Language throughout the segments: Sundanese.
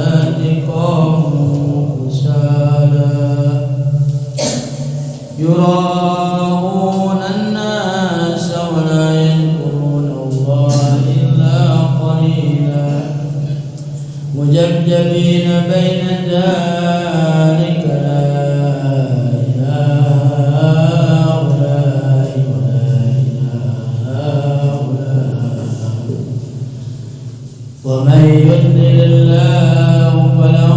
Sholati qamu kusala yura'una an-nasa wa la yadhkuruna Allah illa qalila mujabjabina baina dzalika la ilaha haula'i wa la ilaha haula' wa man yudlilillahu falan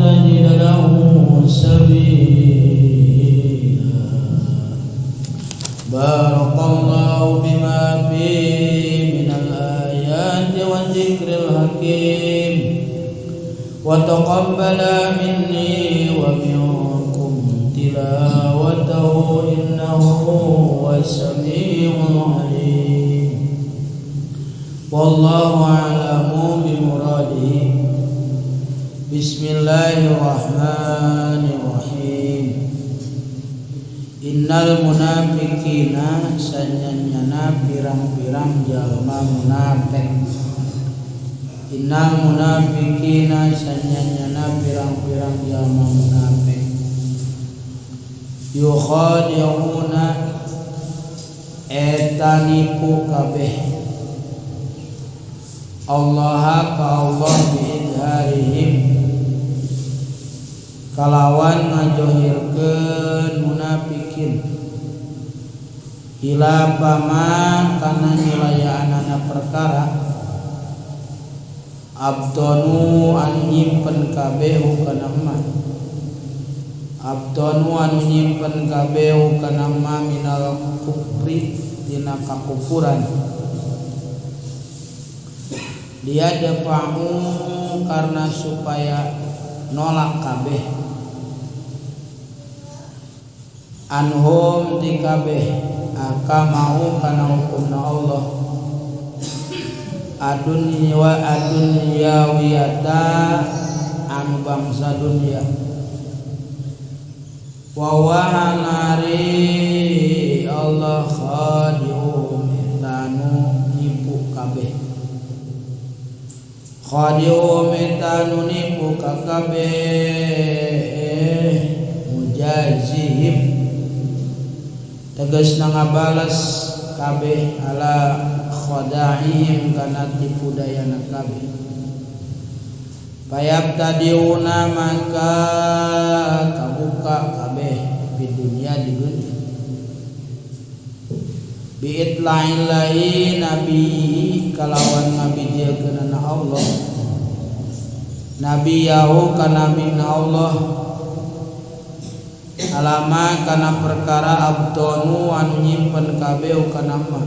tajida lahu sabila. Barakallahu bima fihi minal ayati wa dzikril hakim wa taqabbala minni wa minkum tilawatahu innahu huwas samiul alim. Wallahu a'lamu bi muradihi. Bismillahirrahmanirrahim. Innal munafiqina sanyanyana pirang-pirang jalma munafik. Innal munafiqina sanyanyana pirang-pirang jalma munafik. Yukhadi'una eta nipu kabeh Allah ka Allah biidharihim kalawan ngajohirkeun munafikin hilafama kana nyulayaanana perkara abdonu anu nyimpen kabeh kana ma abdonu anu nyimpen kabeh kana ma minal kufri dina kakufuran dia dafa'u karena supaya nolak kabeh anhum di kabeh akamau kana hukumna Allah adunya wa adunyawiyata anu bangsa dunya wa wahanari Allah khadi'um etanu nipu kabeh khadi'um etanu nipu kabeh mujazihim tegasna ngabales kabeh ala khada'ihim kana tipu dayana kabeh payab tadiuna maka kabuka kabeh di dunia di dunia biitlaillahi nabi kalawan nabi jieunana Allah nabi yahu kana nabi Allah alama kana perkara abdonu anu nyimpen kabeh kana ma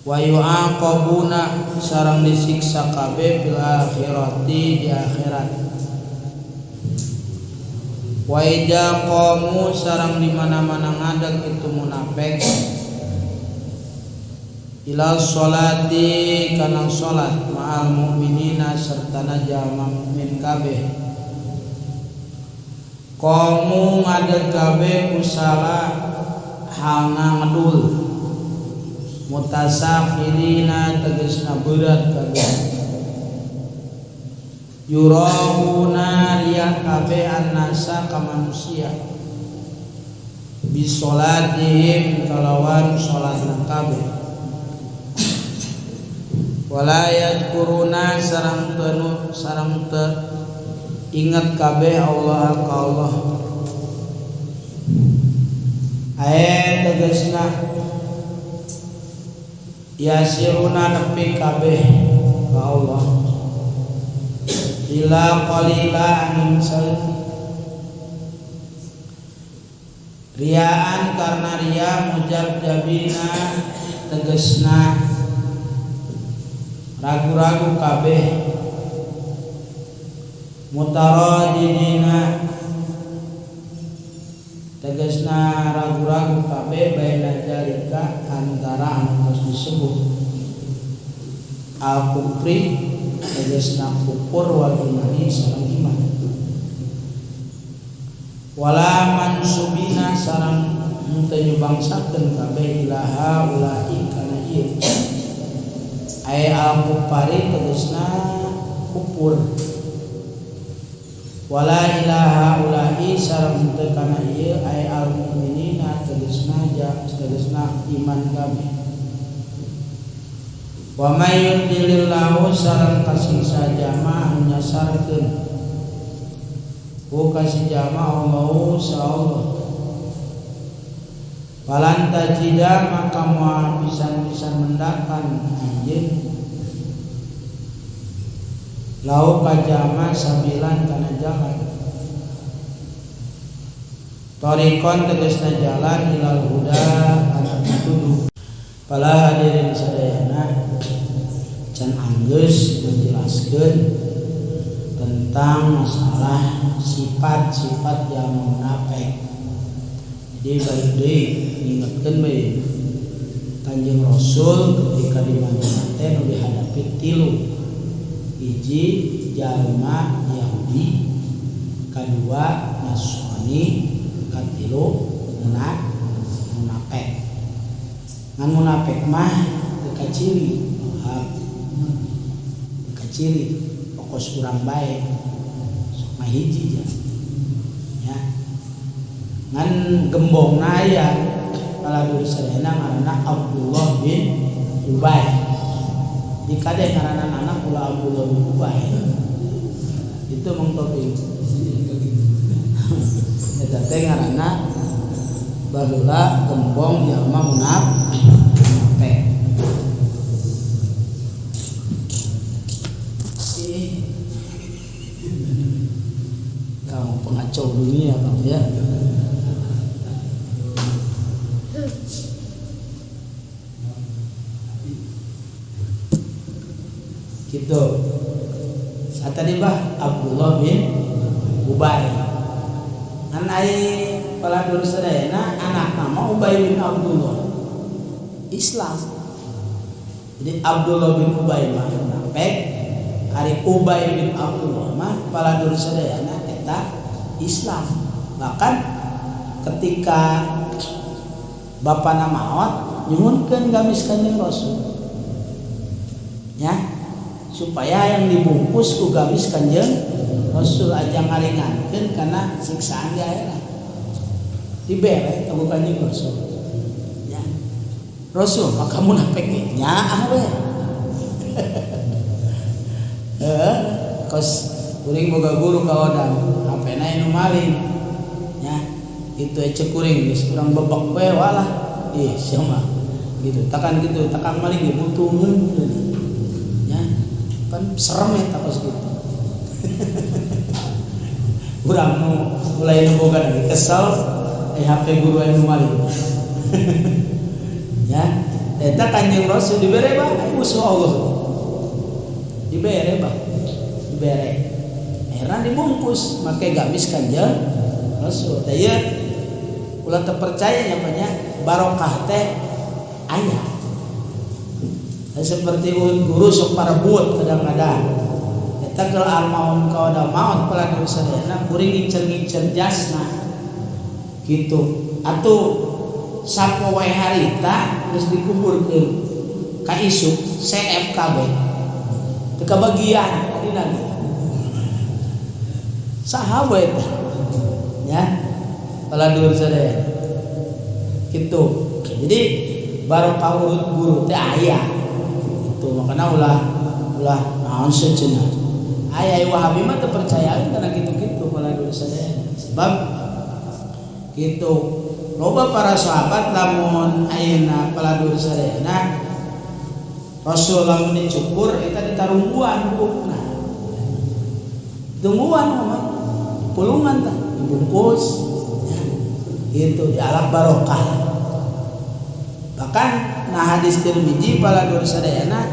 wa yu'aqabuna sareng disiksa kabeh fil akhirati di akhirat wa idza qamu sareng di mana-mana ngadeg itu munafik ila sholati kana salat ma'al mu'minina sertana jalma mukmin kabeh qamu ngadeg kabeh kusala halna ngedul mutasafirina tegasna berat kabeh yurahuna riya kabeh annasa ka manusia bisolatihim kalawan salatna kabeh wala yadkuruna sareng teu sareng teu ingat kabeh Allah ka Allah ae tegasna yasiruna nepi kabeh ka Allah ila qalila angin saeutik riaan karena ria mujabjabina tegasna ragu-ragu kabeh mutaradidina tegasna ragu-ragu kabeh baina zalika antara anu geus disebut al kufri tegasna kufur wal imani sareng iman wala mansubina sareng henteu nyubangsakeun kabeh ilaha ulai kana ieu Ay al-kufari tegasna kufur. Wala ilaha ulai sareng teu kana ieu ay al-mu'minina tegasna tegasna iman kabeh. Wa may yudlilillahu sareng kasih jama anu nyasarkeun ku kasih jama Allahu sa Allah. Falan tajida maka moal pisan-pisan mendakan anjeun lau kajama sabilan kana jalan. Torikon tegasna jalan ilal huda kana pituduh. Pala hadirin sadayana can anggeus menjelaskeun tentang masalah sifat-sifat jalma munafik. Jadi balik deui ngingetkeun bae Kanjeng Rasul ketika di Madinah teh nu dihadapi tilu. Hiji jalma Yahudi, kadua Nasrani, katilu munafik. Ngan munafik mah teu kaciri, teu kaciri, pokos urang bae sok mah hiji ja. Ya. Ngan gembongna aya kaladur sadayana ngaranna Abdullah bin Ubay. Dikade ngaranna anak ulah Abdullah bin Ubay. Itu Mang Topik. Eta teh ngaranna baheula gembong jalma munafik. Kamu pengacau dunia kamu ya. Gitu. Saat tadi bah Abdullah bin Ubay. Ngan ai paladur sadayana anak nama Ubay bin Abdullah. Islam. Jadi Abdullah bin Ubay mah munafik, ari Ubay bin Abdullah mah paladur sadayana eta Islam. Bahkan ketika bapana maot nyuhunkeun gamis Kanjeng Rasul. Ya, supaya yang dibungkus ku gamis Kanjeng Rasul aja ngaringankeun kana siksaan di akhirat. Dibere ku Kanjeng Rasul. Ya. Rasul maka munafik ge nyaah we. Kos kuring boga guru kaodang, HP-na nu maling. Ya, itu ece kuring geus urang bebek we walah. Ih, sia mah. Gitu, takan gitu, takan maling ge butuheun. Ya, kan serem eta kos gitu. Urang nu mulai nu boga lagi kesel, HP guru anu maling. Ya, eta Kanjeng Rasul dibere bah musuh Allah. Dibere bah, dibere. Akhirnya dibungkus make gamis Kanjeng Rasul. Tah ieu ulah teu percaya nya nya barokah teh aya. Seperti guru sok parebut kadang-kadang. Eta keur almarhum kaoda maot pala sadayana kuring ngincer-ngincer jasna. Gitu. Atuh sapoe harita geus dikuburkeun ka isuk CFKB. Teu kabagian adina ge. Saha we eta? Ya. Pala sadaya. Gitu. Jadi barokah urut guru teh aya. Itu makana ulah ulah naon cenah. Aya Wahabi mah teu percayaeun kana kitu-kitu pala sadaya. Sebab gitu. Loba para sahabat lamun ayeuna paladur sadayana Rasul lamun dicukur eta ditarungguan buukna. Tungguan mah pulungan tah dibungkus ya. Itu dialap barokah. Bahkan nah hadis Tirmizi paladur sadayana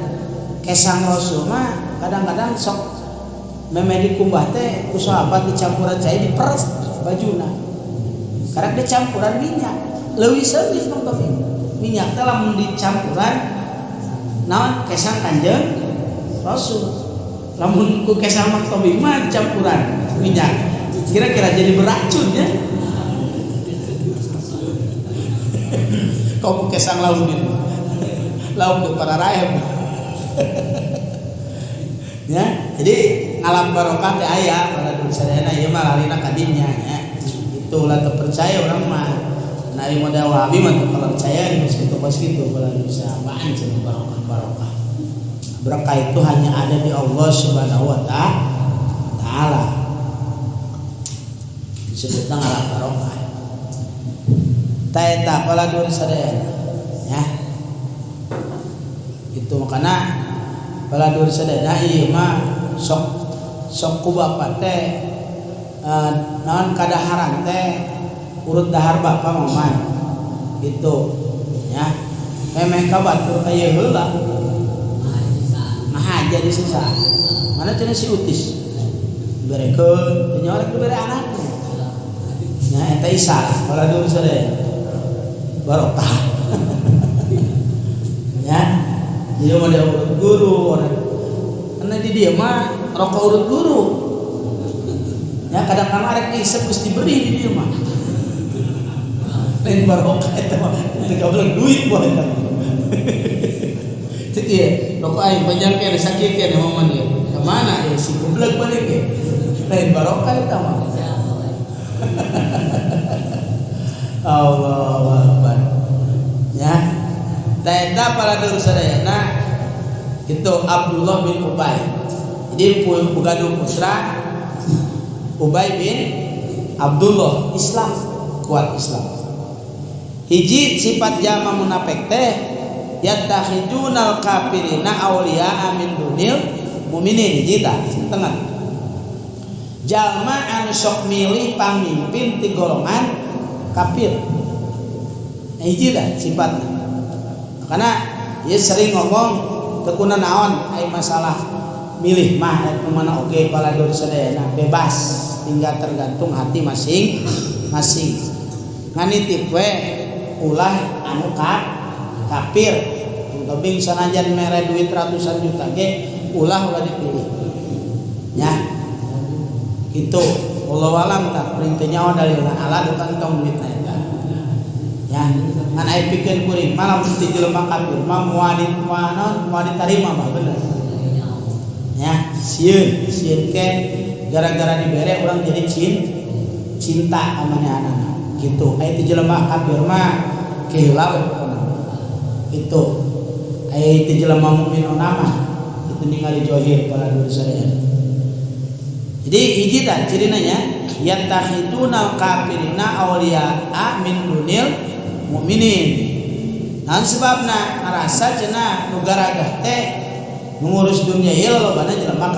kesang Rasul mah kadang-kadang sok memeh dikumbah teh ku sahabat dicampuran cai diperes bajuna. Karena dicampuran minyak, leuwih seungit Bang Taufik. Minyak teh lamun dicampuran naon kesang Kanjeng Rasul. Lamun ku kesang Bang Taufik mah campuran minyak, kira-kira jadi beracun ya. Kau ku kesang laun ini. Laun ke para raeb. Ya, jadi ngalam barokah teh aya pada sadayana ieu mah lalina kadinya nya. Itu ulah teu percaya urang mah. Nah, ieu model Wahabi mah teu percaya geus kitu kos kitu ulah bisa apaan cenah barokah-barokah. Berkah itu hanya ada di Allah Subhanahu wa taala. Disebutna ngalam barokah. Ta eta paladur sadayana ya. Itu makana paladur sadayana ieu mah sok sok ku bapak teh naon kadaharan teh urut dahar bapak mama gitu ya. Memeh ka batur ka ieu heula. Nah jadi susah. Mana cenah si Utis diberekeun teu nyorek dibere anakna. Nah eta isah paladur sadayana barokah. Ya. Jadi model urut guru orang. Karena di dia mah rokok urut guru. Ya kadang-kadang arek isep geus diberi di dia mah. Lain barokah eta mah teu gablek duit buat eta. Cek ieu, rokok aing panjang keneh sakieu keneh momen ieu. Ka mana ieu si goblok balik ge. Lain barokah eta mah. Allahu Akbar. Ya. Eta para sadayana itu Abdullah bin Ubay. Jadi bugaduh putra Ubay bin Abdullah, Islam, kuat Islam. Hiji sifat jalma munafik teh yattakhidunal kafirina awliya'a min dunil mukminin hiji tah tengah. Jalma anu sok milih pamimpin ti golongan kafir. Nah, hiji tah sifatna. Karena dia sering ngomong tekuna naon ai masalah milih mah rek mana oge paladur sadayana bebas tinggal tergantung hati masing-masing. Nganitip we ulah anu kafir. Tobing sanajan mere duit ratusan juta ge ulah ulah dipilih. Ya. Gitu. Wallahu alam tah perintahnya dalilna ala dukan tong duitna eta. Ya, ngan aya pikeun kuring mah lamun ti jelema kafir mah moal di moal moal ditarima mah bener. Ya, sieun, sieun ke gara-gara dibere urang jadi cinta ka manehanana gitu. Aya ti jelema kafir mah keheula we pokona. Itu. Aya ti jelema mukmin mah itu ningali johir para dulur sadaya. Jadi hiji tah cirina nya yattakhidunal kafirina awliya'a min dunil mukminin. Nah sebabna ngarasa cenah nu garagah teh mengurus dunia ieu lolobana jelema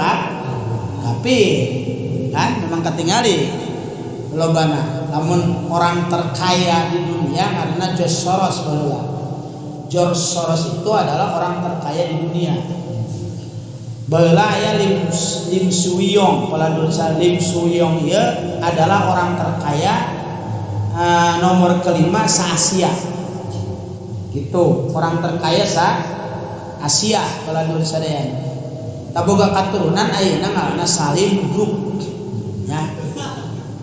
kafir. Kan memang katingali lolobana lamun orang terkaya di dunia karena George Soros baheula. George Soros itu adalah orang terkaya di dunia. Baheula aya Lim Suyong, paladur Lim Suyong ieu adalah orang terkaya nomor kelima sa Asia. Gitu, orang terkaya sa Asia paladur sadayana. Taboga katurunan ayeuna ngaranna Salim Group. Ya.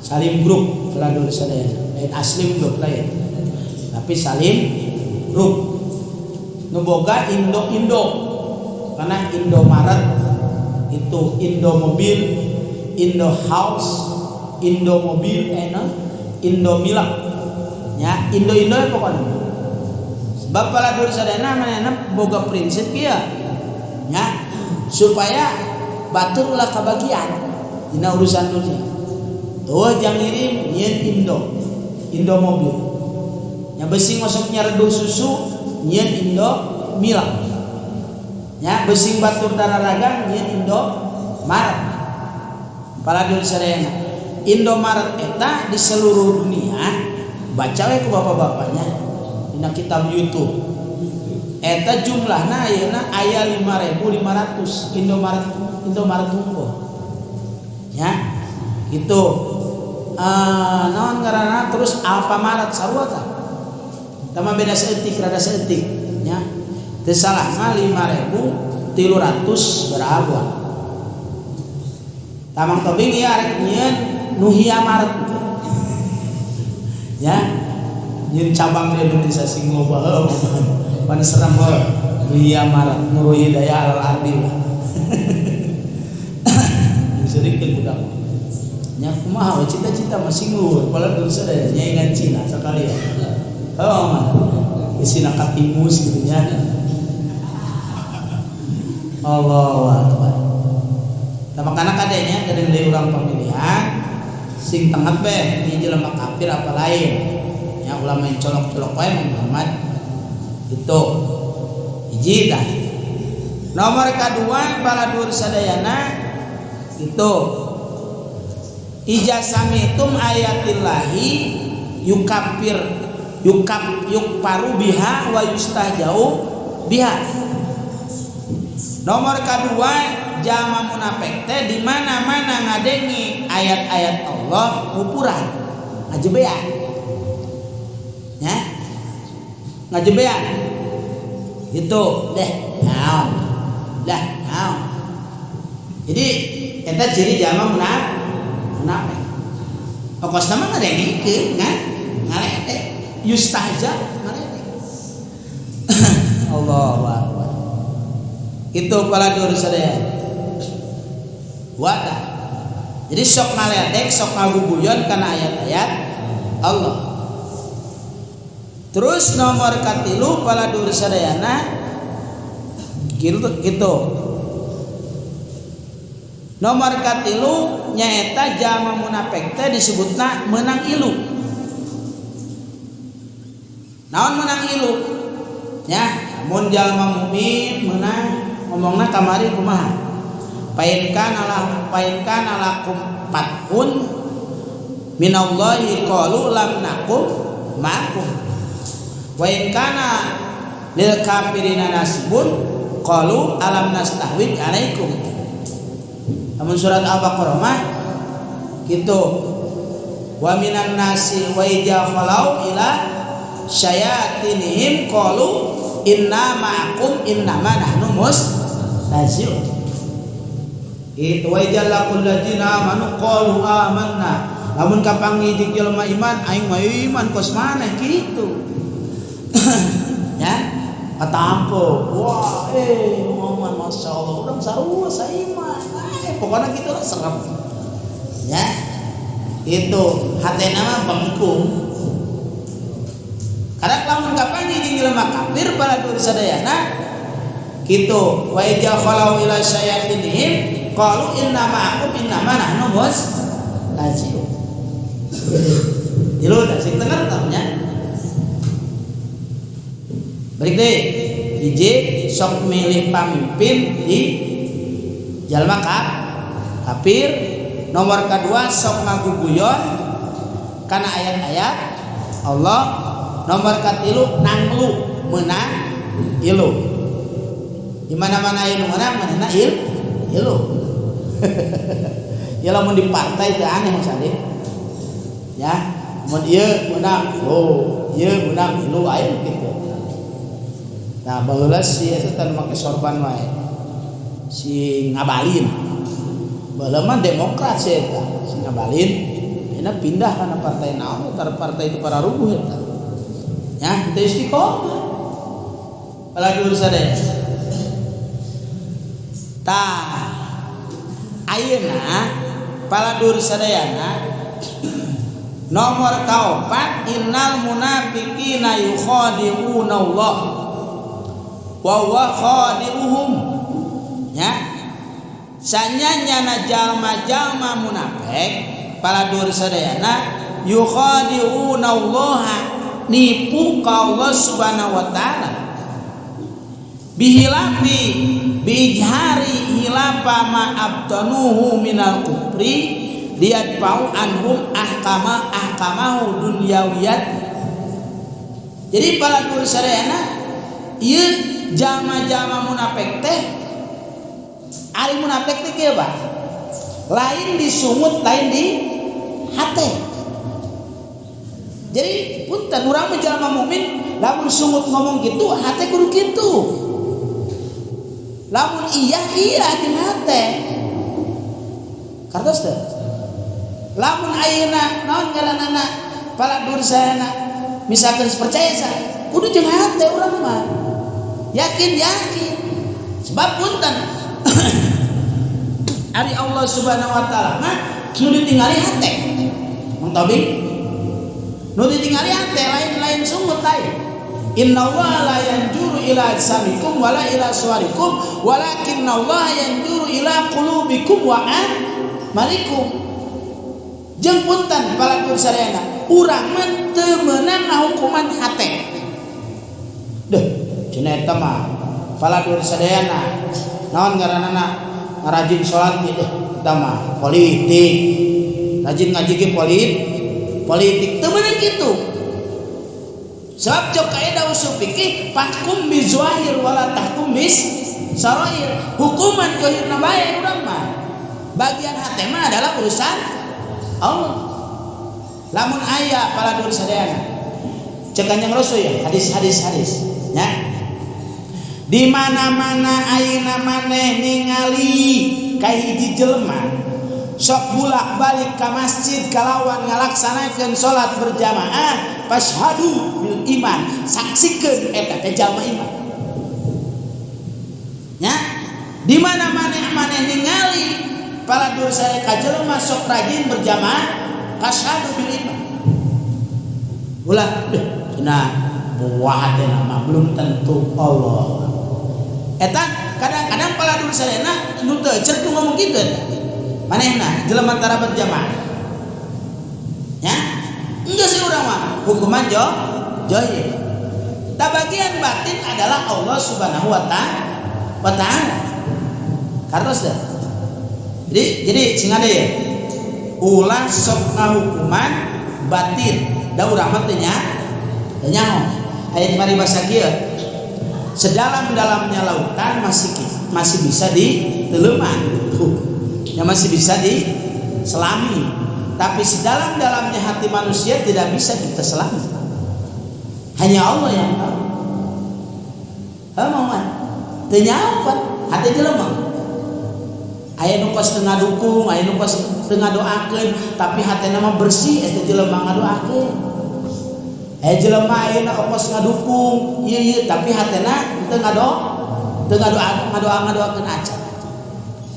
Salim Group paladur sadayana. Lain Aslim Group lain. Tapi Salim Group. Nu boga Indo-Indo. Karena Indomaret itu Indomobil, Indo House, Indomobil, Indomilk. Ya, Indo-Indo ya pokoknya. Sebab paladur sadayana manehna boga prinsip kieu. Ya, supaya batur ulah kabagian dina urusan dunia. Oh, jang ngirim nyieun Indo, Indomobil. Nya besi ngosok nyareduh susu nyieun Indomilk. Ya, besing batur dararagang nyieun Indomaret. Paladur sadayana. Indomaret eta di seluruh dunia baca we ku bapak-bapaknya dina kitab YouTube. Eta jumlahna ayeuna aya 5.500 Indomaret, Indomaret unggul. Ya, gitu. Naon ngaranna terus Alfamaret sarua tah. Tama beda saeutik rada saeutik nya. Teu salah mah 5.300 berapa. Tamang tobing ieu arek nyieun Nuhia Maret. Ya. Nyieun cabang di Indonesia sing loba heuh. Pan serem heuh. Ria Maret Nurul Hidayah al Ardi lah. Diseurikeun budak. Nya kumaha we cita-cita masing luhur padahal dosa da nyaingan Cina sakali ya. Oh mah isina katimus gitu nya. Allahu akbar. Nah makana kadenya geuning deui urang pemilihan sing tenget be ieu jelema kafir apa lain. Ya ulah main colok-colok wae Muhammad. Itu hiji tah. Nomor kadua baladur sadayana itu ijazah sami'tum ayatillahi yukafir yukaf yukfaru biha wa yustahjau biha. Nomor kedua jama munafik teh di mana-mana ngadengi ayat-ayat Allah ngupuran ngajebean ya ngajebean itu deh naon dah naon. Jadi eta ciri jama munafik pokokna mah ngadengikeun ngan ngaledek yustahza ngaledek. Allahu akbar. Itu paladur sadaya wadah. Jadi sok ngaledek sok ngaguguyon kana ayat-ayat Allah. Terus nomor katilu paladur sadayana gitu. Nomor katilu nyaeta jalma munafik teh disebutna meunang ilu. Naon meunang ilu? Ya, mun jalma mukmin meunang ngomongna kamari kumaha? Pain kana lakum fathun minallahi qalu lam nakum ma'akum. Wa in kana lil kafirina nasibun qalu alam nastahwid alaikum. Namun surat Al-Baqarah mah gitu. Wa minan nasi wa idza khalau ila syayatinihim qalu inna ma'akum innama nahnu mustahzi'un. Itu wa idza laqul ladzina amanu qalu amanna. Lamun kapanggih jeung jelema iman aing mah iman kos maneh kitu. Ya, katampo. Wah, Muhammad masyaallah urang sarua saiman. Pokoknya gitu lah serem. Ya. Itu hatena mah bengkung. Karena lamun kapanggih jeung jelema kafir baladur sadayana kitu wa idza khalau ila syayatinihim qalu inna ma'akum innama nahnu mustahzi'un. Tilu da sing tenger nya. Balik deui. Hiji sok milih pamimpin di jalma kafir. Nomor kedua sok ngaguguyon kana ayat-ayat Allah. Nomor katilu nanglu meunang ilu. Di mana-mana ilu meunang manehna ilu. Ya lamun di partai teh aneh Mas Adi. Ya, mun ieu meunang, oh, ieu meunang ilu aya kitu. Nah, baheula si eta teh make sorban wae. Si Ngabalin. Baheula mah Demokrat si eta, si Ngabalin. Dina pindah kana partai naon, tar partai itu para rubuh eta. Ya, teu istiqomah. Apalagi urusan tah ayeuna paladur sadayana nomor kaopat innal munafiqina yukhadi'una Allah wa huwa khadi'uhum. Ya, sanyanya jalma-jalma munafik paladur sadayana yukhadi'una Allah nipu ka Allah Subhanahu wa taala bihilafi biijhari hilafa ma abtanuhu minal kufri liyadfa'u anhum ahkama ahkamahu dunyawiyat. Jadi paladur sadayana ieu jalma-jalma munafik teh ari munafik teh kieu bah lain disungut lain di hate. Jadi punten urang mah jalma mukmin lamun sungut ngomong kitu hate kudu kitu. Lamun iya iya jeung hate. Kartos teh. Lamun ayeuna naon ngaranana paladur sadayana misalkan percaya sa kudu jeung hate urang mah. Yakin yakin. Sebab punten ari Allah Subhanahu wa taala mah nu ditingali hate. Mang Tobing nu ditingali hate, lain-lain sungut lain. Innallaha la yanzuru ila ajsamikum wala ila suwarikum walakinnallaha yanzuru ila qulubikum wa a'malikum. Jeung punten palakur sadayana, urang mah teu meunang ngahukuman hate. Deuh, cenah eta mah palakur sadayana naon ngaranana rajin salat ge deh eta mah politik. Rajin ngaji ge politik teu meunang kitu. Sebab cok kaedah usul fikih fahkum bi zahir wala tahkum bis sarair. Hukuman zahirna bae urang mah. Bagian hate mah adalah urusan Allah. Lamun aya paladur sadayana. Cek Kanjeng Rasul ya, hadis-hadis hadis nya. Di mana-mana ayeuna maneh ningali ka hiji jelema sok bulak-balik ka masjid kalawan ngalaksanakeun salat berjamaah, fashhadu bil iman, saksikeun eta teh jalma iman. Nya, di mana-mana maneh ningali paladur saya ka jelema sok rajin berjamaah, fashhadu bil iman. Ulah deh, cenah buah teh mah belum tentu Allah. Eta kadang-kadang paladur sadayana nu teu cer nu ngomong kitu eta. Manehna jelema tara berjamaah. Ya? Enggak sih urang mah hukuman joy. Ta bagian batin adalah Allah Subhanahu wa ta'ala. Kartos dah. Jadi sing ada ya. Ulah sok ngahukuman batin. Da urang mah teu nyaho. Aya di bahasa kieu. Sedalam-dalamnya lautan masih bisa diteleman. Ya masih bisa diselami. Tapi sedalam-dalamnya hati manusia tidak bisa kita selami. Hanya Allah yang tahu. Heuh mah teu nyaho hati jelema. Aya nu kos teu ngadukung, aya nu kos teu ngadoakeun, tapi hatena mah bersih eta jelema ngadoakeun. Aya jelema ayeuna okos ngadukung, ieu ieu tapi hatena teu ngadoa ngadoa ngadoakeun acan.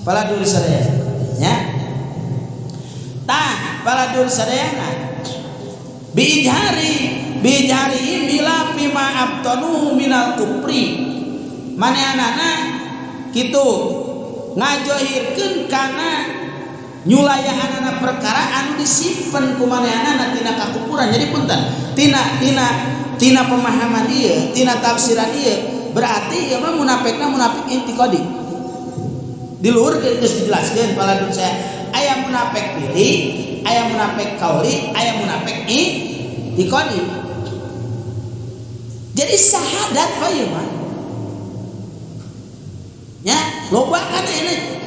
Paladur sadaya nya. Tah, paladur sadayana biijhari biijhari bila bima abtanuhu minal kufri. Manehanana kitu ngajohirkeun kana nyulayahanana perkara anu disimpen ku manehanana tina kakufuran. Jadi punten tina tina tina pemahaman ieu, tina tafsiran ieu berarti ieu mah munafik-na munafik i'tiqadi. Di luhur geus dijelaskeun paladun saya aya munafik pilih, aya munafik kauli, aya munafik i'tiqadi. Jadi syahadat bae mah. Ya, loba kan ini.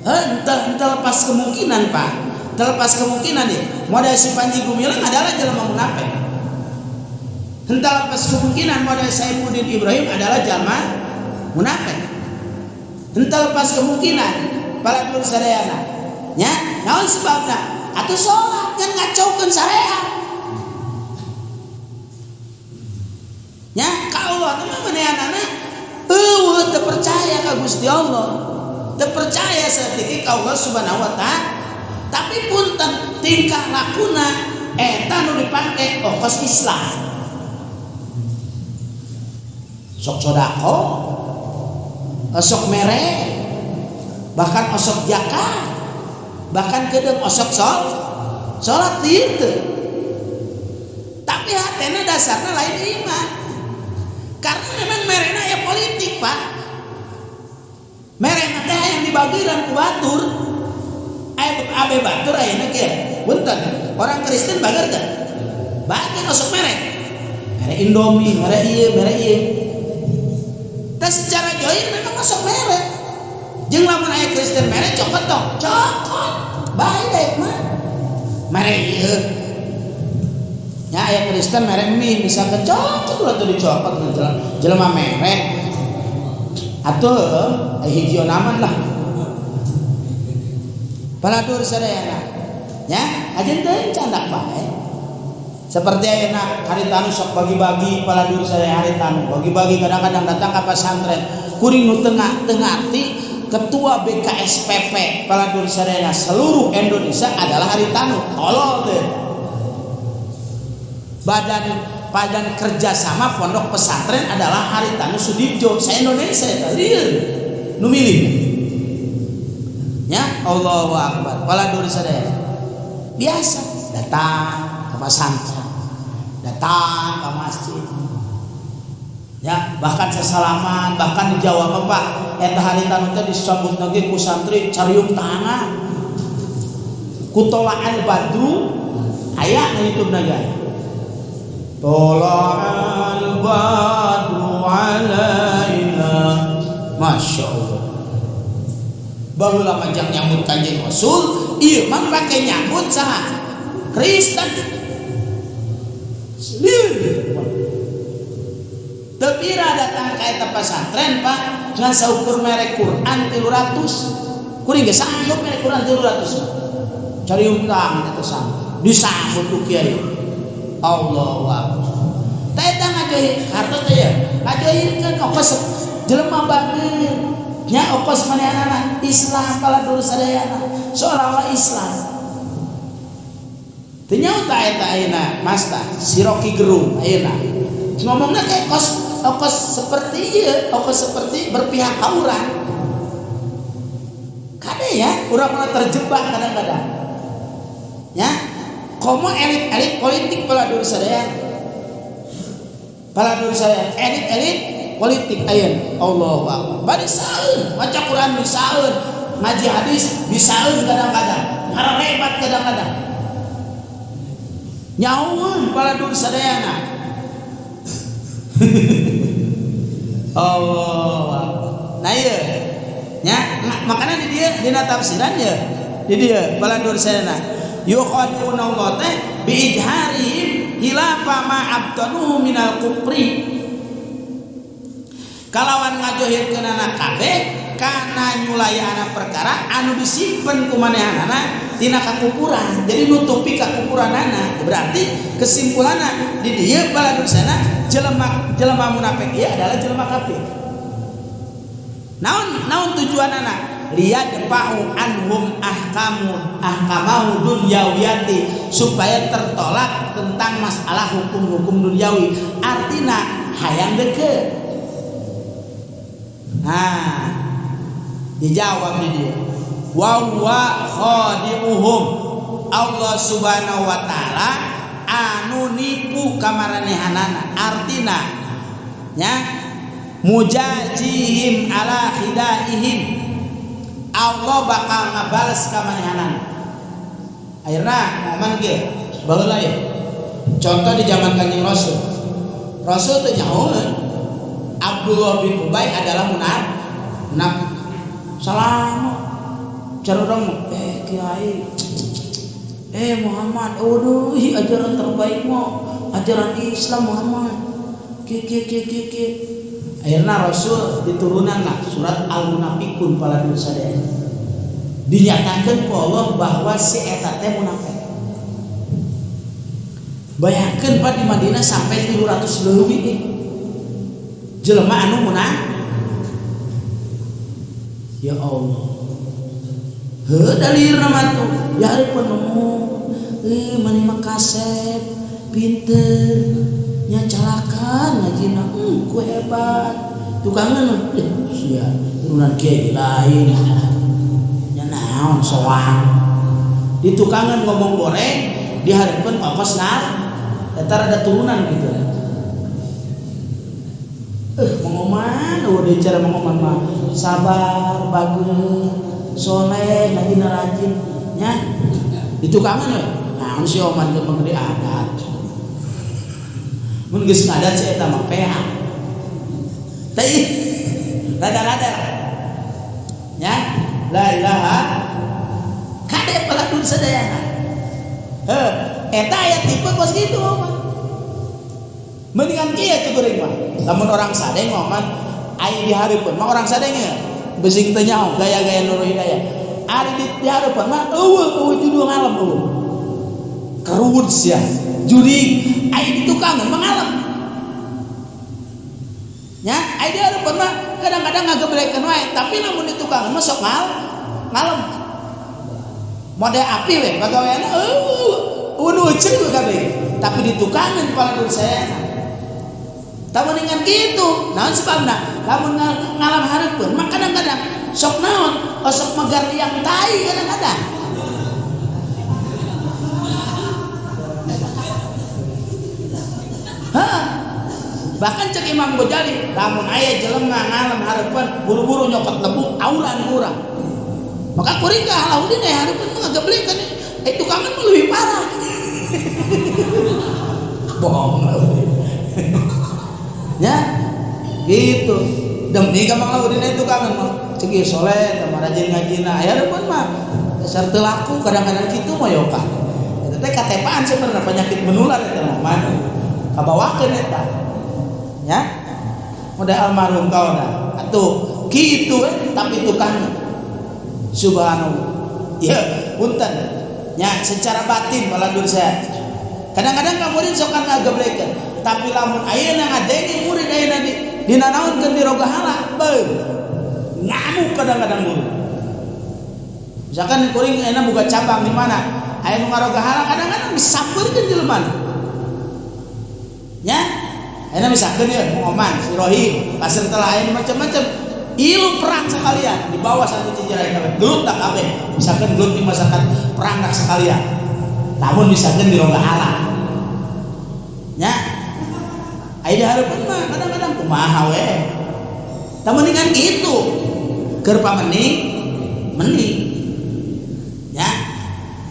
Henteu lepas kemungkinan, Pak. Terlepas kemungkinan ya. Model si Panji Gumilang adalah jelema munafik. Henteu lepas kemungkinan model Saifuddin Ibrahim adalah jelema munafik. Henteu lepas kemungkinan para dulur sadayana. Nya, naon sebabna? Atuh salat kan ngacaukeun syariat. Nya, ka Allah teh mah manehanana eueuh teu percaya ka Gusti Allah. Teu percaya saeutik ka Allah Subhanahu wa taala. Tapi punten tingkah lakuna eta nu dipake ongkos Islam. Sok sodako, osok mere, bahkan osok zakat, bahkan kedeung osok salat itu. Tapi hatena dasarna lain iman. Karena memang merena ya politik, Pak. Merena teh yang dibagiran ku batur. Abe batur ayeuna kieu. Punten, orang Kristen bager teh. Bager osok mere. Mere Indomie, mere ieu, mere ieu. Teh secara joir memang osok mere. Jeung lamun aya Kristen mere cokot tong, cokot. Bae daek mah. Mere ieu. Nya aya Kristen mere mie misalkan cokot ulah teu dicokot jelema mere. Atuh hiji naman lah. Paladur sadayana. Nya ajeun teu candak bae. Seperti ayeuna Haritanu sok bagi-bagi paladur saya Haritanu, bagi-bagi kadang-kadang datang ke pesantren. Kuring nu teu ngarti ketua BKSPP paladur sadayana seluruh Indonesia adalah Haritanu. Tolol teh. Badan kerjasama pondok pesantren adalah Haritanu Sudibyo sa Indonesia eta lieur nu milih. Ya, Allahu Akbar. Paladur sadayana. Biasa datang ke pesantren, datang ke masjid, ya bahkan sesalaman, bahkan di Jawa mah Pak eta Haritanu teh disambut lagi ku santri cariung tangan ku tola'al badru aya na YouTube na guys. Tola'al badru alaina, Masya Allah. Baheula mah jang nyambut Kanjeng Rasul, ieu mah pake nyambut saha? Kristen. Lieur gitu. Tepira datang ka eta pesantren Pak ngan saukur mere Quran 300. Kuring ge sanggup mere Quran 300. Cariung tangan eta sanggup. Disambut ku kiai. Allahu Akbar. Tah eta ngajohir hartos teh ya. Ngajohirkeun okos jelema bager. Nya okos manehanana Islam paladur sadayana. Seolah-olah Islam. Teu nyaho ta eta ayeuna Mas ta si Rocky Gerung ayeuna. Ngomongna kayak kos okos seperti ieu, okos seperti berpihak ka urang. Kade ya, urang malah terjebak kadang-kadang. Ya, komo elit-elit politik paladur sadaya. Paladur sadaya elit-elit politik ayeuna. Allahu Akbar. Bari saeun, maca Quran bisaeun, ngaji hadis bisaeun kadang-kadang, ngarebat kadang-kadang. Nyaun paladur sadayana. Allah. Nah iya. Ya, makanya di dia dina tafsiran ya. Di dia paladur sadayana. Yukhadi'una Allah teh biijharihim hilafa ma abtanuhu minal kufri. Kalawan ngajohirkeunana kabeh kana nyulayana perkara anu disimpen ku manehanana tina kakufuran. Jadi nutupi kakufuranana. Berarti kesimpulanna di dieu baladusana jelema jelema munafik ieu adalah jelema kafir. Naon naon tujuanana? Liyadfa'u anhum ahkamu ahkamahu dunyawiyati, supaya tertolak tentang masalah hukum-hukum duniawi. Artina hayang deket. Nah, dijawab di dia. Wa huwa khadi'uhum. Allah Subhanahu wa taala anu nipu kamaranehanana. Artina nya mujajihim ala khidaihim. Allah bakal ngabales kamanehanana. Akhirna momen ge baheula ya. Contoh di zaman Kanjeng Rasul. Rasul teh nyahoeun Abdullah bin Ubay adalah munafik. Salam. Cara urang kiai. Muhammad, aduh ajaran terbaik mah ajaran Islam Muhammad. Ki ki ki ki ki. Akhirnya Rasul diturunan lah surat Al-Munafikun paladur sadaya. Dinyatakan ku Allah bahwa si eta teh munafik. Bayangkeun Pak di Madinah sampai 300 leuwih jelema anu munafik. Ya Allah. Heuh dalilna mah tuh. Ya hareupeun ngomong, maneh mah kasep, pinter, nya calakan ngajina, ku hebat. Tukangan sia turunan kiai lain. Nya naon soang. Di tukangan ngomong goreng, dihareupeun ongkos ngar, eta rada turunan gitu. Mengoman, udah cara mengoman mah sabar, bagus, soleh, ngajina rajin, nya. Di tukangan we. Naon si oman ge mah gede adat. Mun geus ngadat si eta mah peak. Teh rada-rada. Nya, la ilaha kade paladun sadayana. Heuh, eta aya tipe kos kitu mah. Mendingan kieu tuh geuring mah. Lamun orang sadeng mah aya di hareupeun mah orang sadeng ya. Besing teu nyaho gaya-gaya Nurul Hidayah. Ari di hareupeun mah eueuh eueuh judul ngalem eueuh. Kerut sia, jurig, aya di tukangan mah ngalem. Nya, aya di hareupeun mah kadang-kadang ngageblekeun wae, tapi lamun di tukangan mah sok ngalem. Mode api we pagaweanna eueuh ucing we kabeh. Tapi di tukangan paladun saya. Tah mendingan kitu, naon sebabna? Lamun ngalam hareupeun mah kadang-kadang sok naon, osok megar liang tai kadang-kadang. Hah? Bahkan cek Imam Ghazali, lamun aya jelema ngalem hareupeun buru-buru nyokot lebu aulan urang. Maka kuring ka Alauddin aya hareupeun mah ngageblekeun, tukangan mah leuwih parah. Bohong Alauddin. Ya, gitu. Demi ka Mang Alauddin aya tukangan mah cek ieu soleh, teh rajin ngajina, aya hareupeun mah dasar teu laku kadang-kadang kitu mah yoka. Eta teh katepaan sebenarnya penyakit menular eta mah. Kabawakeun eta. Ya. Modal almarhum kaona. Atuh kitu we tapi tukang. Subhanallah. Ya, punten. Ya, secara batin balandur saya. Kadang-kadang ka murid sok ngageblekeun, tapi lamun ayeuna ngadenge murid ayeuna di dinanaonkeun di rogahala, beuh. Ngamuk kadang-kadang murid. Misalkan kuring ayeuna boga cabang di mana, aya nu ngarogahala kadang-kadang disampeurkeun jelema. Ya, ayeuna misalkan ya Muhammad, si Rohim, pasir telah aya macam-macam. Ilu perang sekalian di bawah satu cijarai kabeh, gelut tak kabeh. Misalkan gelut di masyarakat perang tak sekalian. Namun misalkan di rogahala. Ya. Aya di hareupeun mah kadang-kadang kumaha we. Tah mendingan kitu. Keur pamening mending. Ya.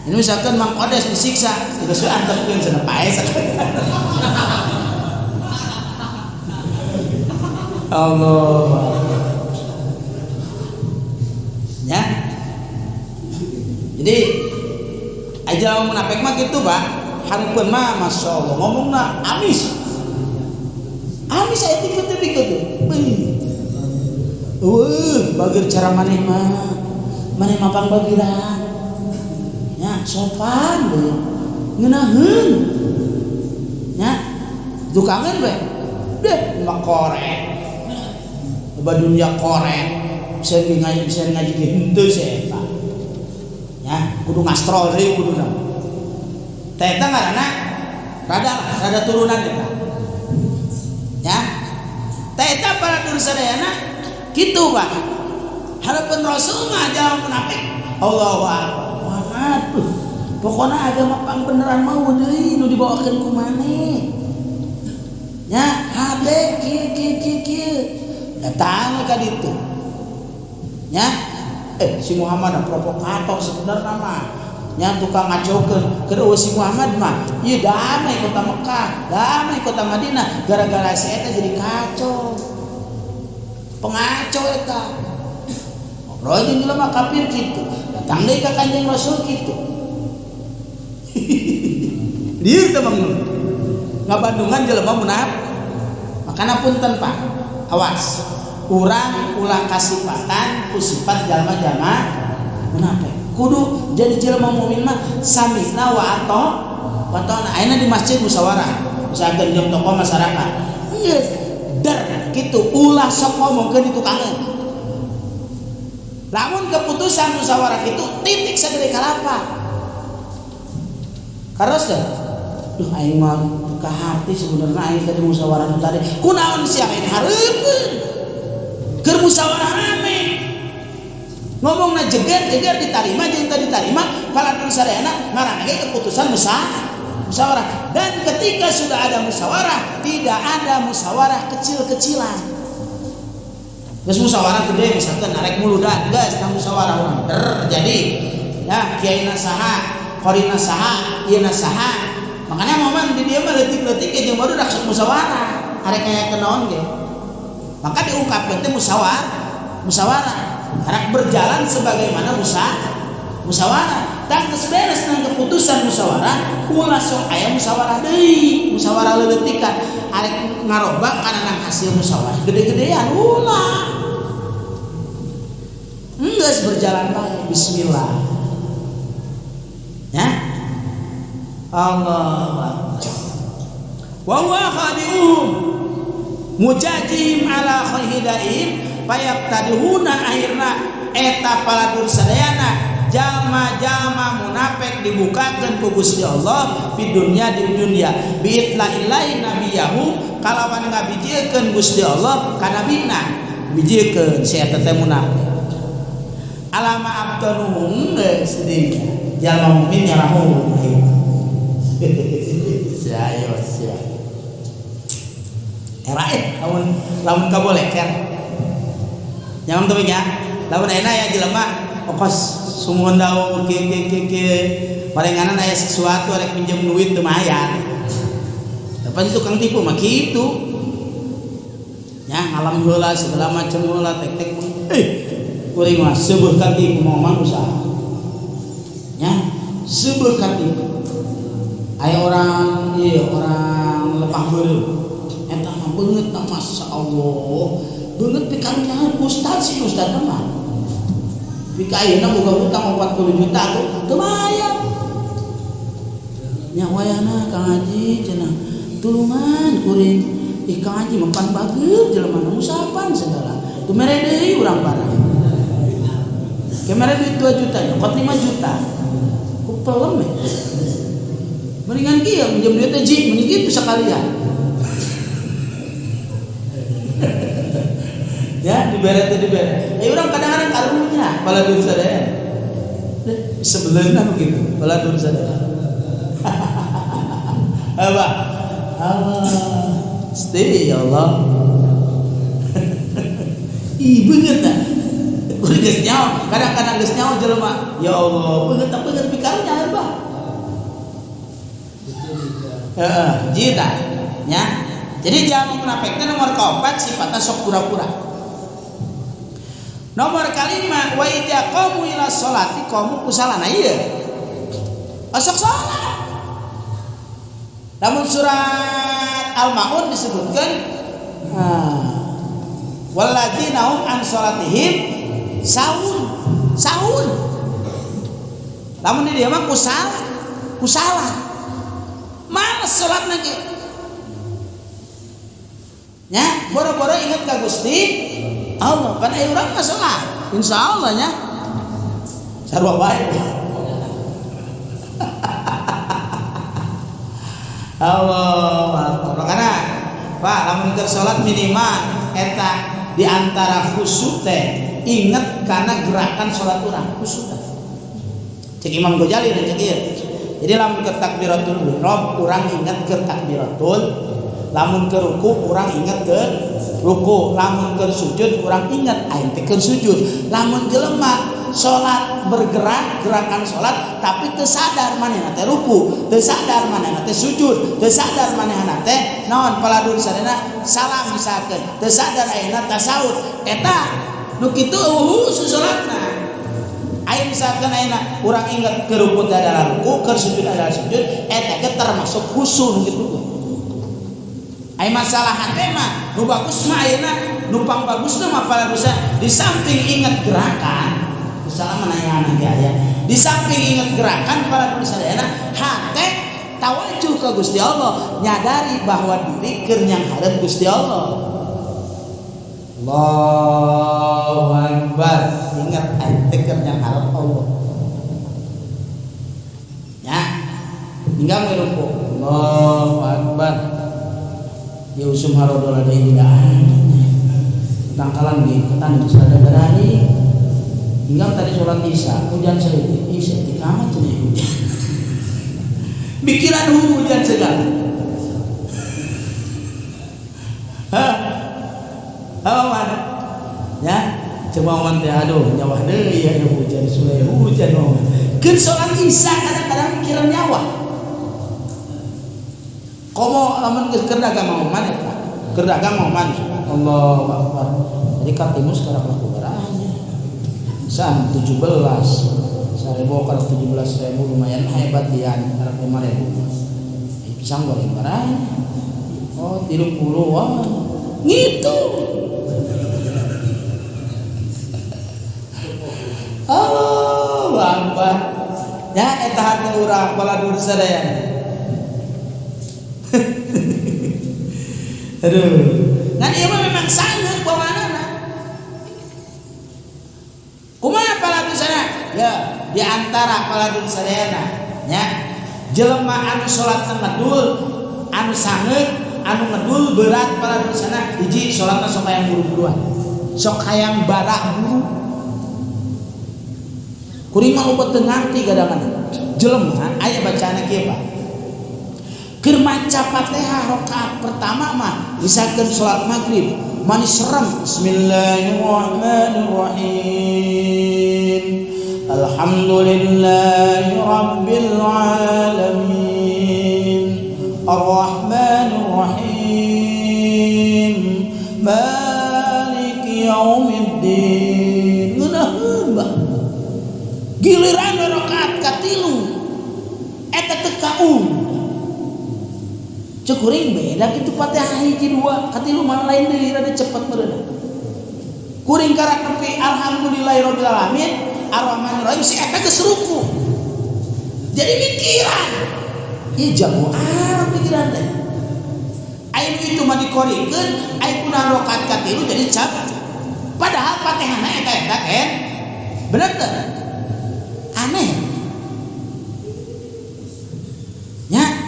Ini misalkan Mang Kodes disiksa, geus we antepkeun cenah pae sakalian. Allah. Ya. Jadi aja munafik mah gitu, Pak. Hareupeun mah masyaallah ngomongna amis. Amis aya tipe-tipe kitu. Eueuh, bager cara maneh mah. Maneh mah pangbagiran. Ya, sopan we. Ngeunaheun. Ya. Tukangan we. Deh, mah korek. Loba dunia korek. Bisa ngaji ge henteu sia eta. Ya, kudu ngastrol deui kuduna. Teh eta ngaranna rada turunan eta. Ya. Teh eta para dulur sadayana kitu, Pak. Hareupeun Rasul mah jalma munafik. Allahu akbar. Muhammad. Pokona agama pangbeneran mah deui nu dibawakeun ku maneh. Ya, hade kieu kieu kieu kieu. Datang ka ditu. Ya, si Muhammad provokator sebenarnya mah. Nya tukang ngacokeun keur eueuh si Muhammad mah ieu damai kota Mekah, damai kota Madinah, gara-gara si eta jadi kacau. Pengaco eta. Ngobrol jeung jelema kafir kitu. Datang deui ka Kanjeng Rasul kitu. Lieur teh Bang. Ngabandungan jelema munafik. Makana punten Pak. Awas. Urang ulah kasipatan ku sifat jalma-jalma munafik. Kudu jadi jelema mukmin mah sami'na wa ata'na. Ayeuna di masjid musyawarah, misalkan jeung tokoh masyarakat. Geus der kitu ulah sok ngomongkeun di tukangan. Lamun keputusan musyawarah kitu titik sagede kalapa. Karos teh. Duh aing mah ka hati sebenarnya aing tadi musyawarah nu tadi. Kunaon sia aing hareupeun. Keur musyawarah rame. Ngomongna jeger-jeger ditarima jeung teu ditarima, paladun sadayana ngaranna ge keputusan musyawarah. Dan ketika sudah ada musyawarah, tidak ada musyawarah kecil-kecilan. Geus musyawarah gede misalkan arek muludan, geus tah musyawarah urang. Der jadi ya kiaina saha, qorina saha, ieu saha. Makanya momen di dieu mah leutik-leutik jeung baru dak sok musyawarah, arek aya kenaon ge. Maka diungkapkeun teh musyawarah. Karena berjalan sebagaimana musyawarah. Tang geus beres nang keputusan musyawarah, ulah sok aya musyawarah deui, musyawarah leuleutikan. Arek ngaroba kana nang hasil musyawarah gede-gedean ulah. Geus berjalan bae, bismillah. Ya. Allah wa huwa khadi'uhum mujajihim ala khidaihim payaqtadihuna akhirna eta paladur sadayana jalma-jalma munafik dibukakeun ku Gusti Allah di dunya di dunya biitla'illahi nabiyahu kalawan ngabijiekeun Gusti Allah ka nabina bijiekeun si eta teh munafik alama abtanuhum geus di jalma mukmin nyarahu sia sia era lamun lamun kaboleker nyaman teu nya lamun ayeuna aya jelema okos sumuhun daun kieu kieu kieu palinganan aya sesuatu arek pinjem duit teu mayar. Tapi tukang tipu mah kitu. Nya ngalam heula segala macam heula tek-tek kuring mah seubeut ka tipu mah usaha. Nya seubeut ka tipu. Aya orang ieu orang lepah beureum. Eta mah beungeut masyaallah. Beungeut pikarunya ustaz si ustaz mah. Pika ayeuna boga hutang 40 juta tuh teu mayar. Nya wayahna Kang Haji cenah tulungan kuring. Ih Kang Haji mah pan bager jelema nu usapan segala. Teu mere deui urang barang. Kemare duit 2 juta nyokot 5 juta. Ku pelem ya. Mendingan kieu minjem duit teh ji mending kitu sakalian. Ya dibere teh dibere. Urang kadang-kadang karunya baladur sadaya. Sebelumna begitu baladur sadaya. Apa? Allah. Stay ya Allah. Ih beungeut tah. Kuring geus nyaho, kadang-kadang geus nyaho jelema. Ya Allah, beungeut tah beungeut pikarunya abah. Heeh, jita nya. Jadi jangan munafik teh nomor keempat sifatna sok pura-pura. Nomor kelima wa idza qamu ila sholati qamu kusala. Nah ieu. Osok salat. Namun surat Al-Maun disebutkan walladzina hum an sholatihim sahun. Sahun. Lamun di dieu mah kusala. Kusala. Males salatna ge. Nya, boro-boro ingat ka Gusti Allah, pan aya urang mah salat. Insyaallah nya. Sarua wae. Allah akbar. Makana Pak, lamun keur salat minimal eta di antara khusyuk teh inget kana gerakan salat urang khusyuk teh. Cek Imam Ghazali dan cek ieu. Jadi lamun keur takbiratul ihram urang inget keur takbiratul, lamun keur ruku urang inget keur ruku, lamun keur sujud urang inget aing teh keur sujud. Lamun jelema salat bergerak gerakan salat tapi teu sadar manehna teh ruku, teu sadar manehna teh sujud, teu sadar manehna teh naon paladur sadana salam misalkeun, teu sadar ayeuna tasawuf eta nu kitu eueuh salatna. Aya misalkan ayeuna urang inget keur ruku teh adalah ruku, keur sujud adalah sujud, eta ge termasuk khusyuk gitu. Aya masalah hate mah nu bagus mah ayeuna nu pang bagusna mah paladusa di samping inget gerakan salah mana ge aya. Di samping inget gerakan paladusa ayeuna hate tawajuh ka Gusti Allah, nyadari bahwa diri keur nyanghareup Gusti Allah. Allahu Akbar. Ingat aing teh keur nyanghareup Allah. Ya. Hingga meruku. Allahu Akbar. Ya usum harodola deui didaan. Tangkalan ge ketan geus rada berani. Hingga tadi sholat isya, hujan saeutik, isya di kamar cenah hujan. Pikiran hujan segala. Hah? Oh, mana? Ya, coba man teh aduh nyawa deui ya hujan sule hujan oh. Keur sholat isya kadang-kadang pikiran nyawa. Komo lamun geus keur dagang mau man eta. Keur dagang mau man. Allahu Akbar. Jadi katimus karak laku baranya. San 17. 1000 karak 17.000 lumayan hebat dian karak 5.000. Pisang goreng baranya. Oh, 30 wah. Gitu. Allah Akbar. Ya eta hati urang baladur sadayana. Aduh. Ngan ieu mah memang sangeut bawaanana. Kumaha paladun sana? Ya, di antara paladun sadayana nya jelema anu salat ngedul, anu sangeut, anu ngedul berat paladun sana hiji salatna sok hayang buru-buruan. Sok hayang bara buru. Kuring mah loba teu ngarti kadang-kadang. Jelema aya bacaanna kieu, Pak. Keur maca Fatihah rakaat pertama mah misalkan salat maghrib manis serem bismillahirrahmanirrahim alhamdulillahi rabbil alamin arrahmanir rahim maliki yaumiddin ngeunaheun bah giliran rakaat katilu eta teu kaung. Cek kuring beda kitu Fatihah hiji dua katilu mana lain deui rada cepet meureun. Kuring karak nepi alhamdulillahirabbil alamin arrahmanirrahim si eta geus ruku. Jadi mikiran. Ieu jago amat pikiran teh. Aya nu itu mah dikorikeun, aya kuna rakaat katilu jadi cap. Padahal Fatihahna eta-eta kan. Bener teu? Aneh. Nya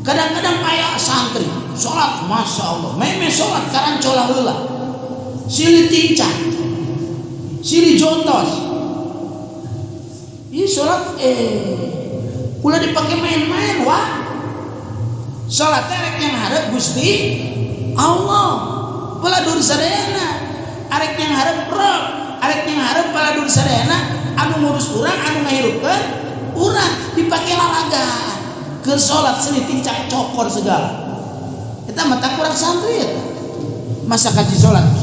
kadang-kadang aya santri salat masya Allah meme salat karancola heula silih tincak silih jontos ieu salat ulah dipake main-main wah salat teh rek yang hareup Gusti Allah paladur sadayana arek yang hareup Rob arek yang hareup paladur sadayana anu ngurus urang anu ngahirupkeun urang dipake lalaga ke salat silih tincak cokor segala. Eta mata kurang santri eta. Masa kaji salat